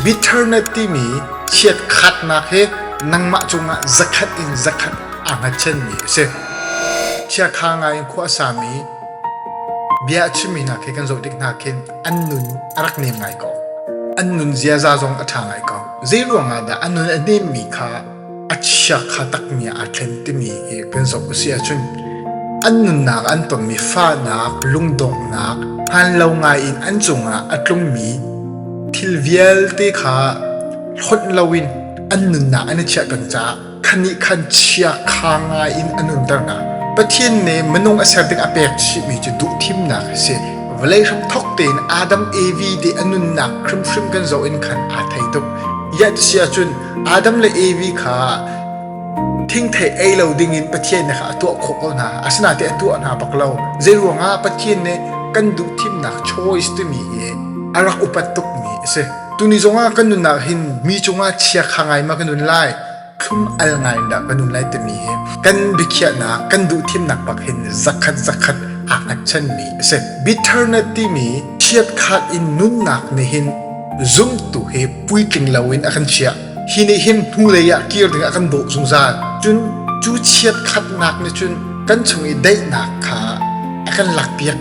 Bitterness timi chiatkhatnak hi nangmah cungah zakhat in zakhat aa hngatchanmi a si. Chiakha ngai in khua a sami bia a chimmi hna khi kan zoh tik hna khin an nun a rak nem ngai ko. An nun ziaza zong a ṭha ngai ko. Zei ruangah dah an nun a nemmi kha a chiakha takmi ah aa thlen timi hi kan zoh a si ahcun an nunnak an tonmi fahnak, lungdonghnak, hmaan lo ngai in an cungah a tlungmi thil vialte kha hlonh loin an nunnak an i chiah peng caah khan nih khan chiakha ngai in a nunter hna. Pathian nih minung a ser ding a pek chihmi cu duhthimnak a si. Vawlei hramthok tein Adam Evi te a nunnak hrimhrim kan zoh in khan aa thei tuk. Yet si ahcun Adam le Evi kha thingthei ei lo dingin Pathian nih kha a tuah khawh ko hna. Asinain a tuah hna bak lo. Zeiruangah Pathian nih kan duhthimnak choice timi hi a rak upat tukmi a si. Tuni zongah kan nunnak hin mi cungah chiakha ngai ma kan nun lai, thlum al ngai in dah kan nun lai timi hi kan biakhiahnak, kan duhthimnak bak hin zakhat zakhat aa hngatchanmi a si. Bitterness timi chiatkhat in nunnak nih hin zumtu hi puitling loin a kan chiah. Hi nih hin hnulei ah kir ding a kan dawh zungzal. Cun cu chiatkhatnak nih cun kan chung i daihnak kha a kan lakpiak.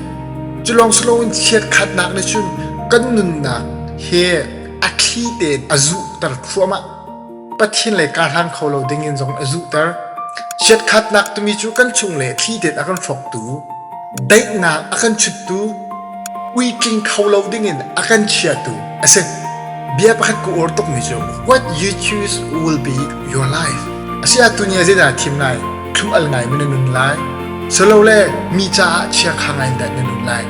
Cu lawng si loin chiatkhatnak nih cun kan nunnak he a thli tein a zuhter thluahmah. Pathian lei karhlang kho lo dingin zong a zuhter. Chiatkhatnak timi cu kan chung le thli tein a kan hrawktu, daihnak a kan chuttu, puitling kho lo dingin a kan chiatu a si. Bia pakhat ka uar tukmi cu what you choose will be your life. Asiah tuni ah zeidah thim lai? Thlum al ngai mi na nun lai? Silole mi caah chiakha ngai in dah na nun lai?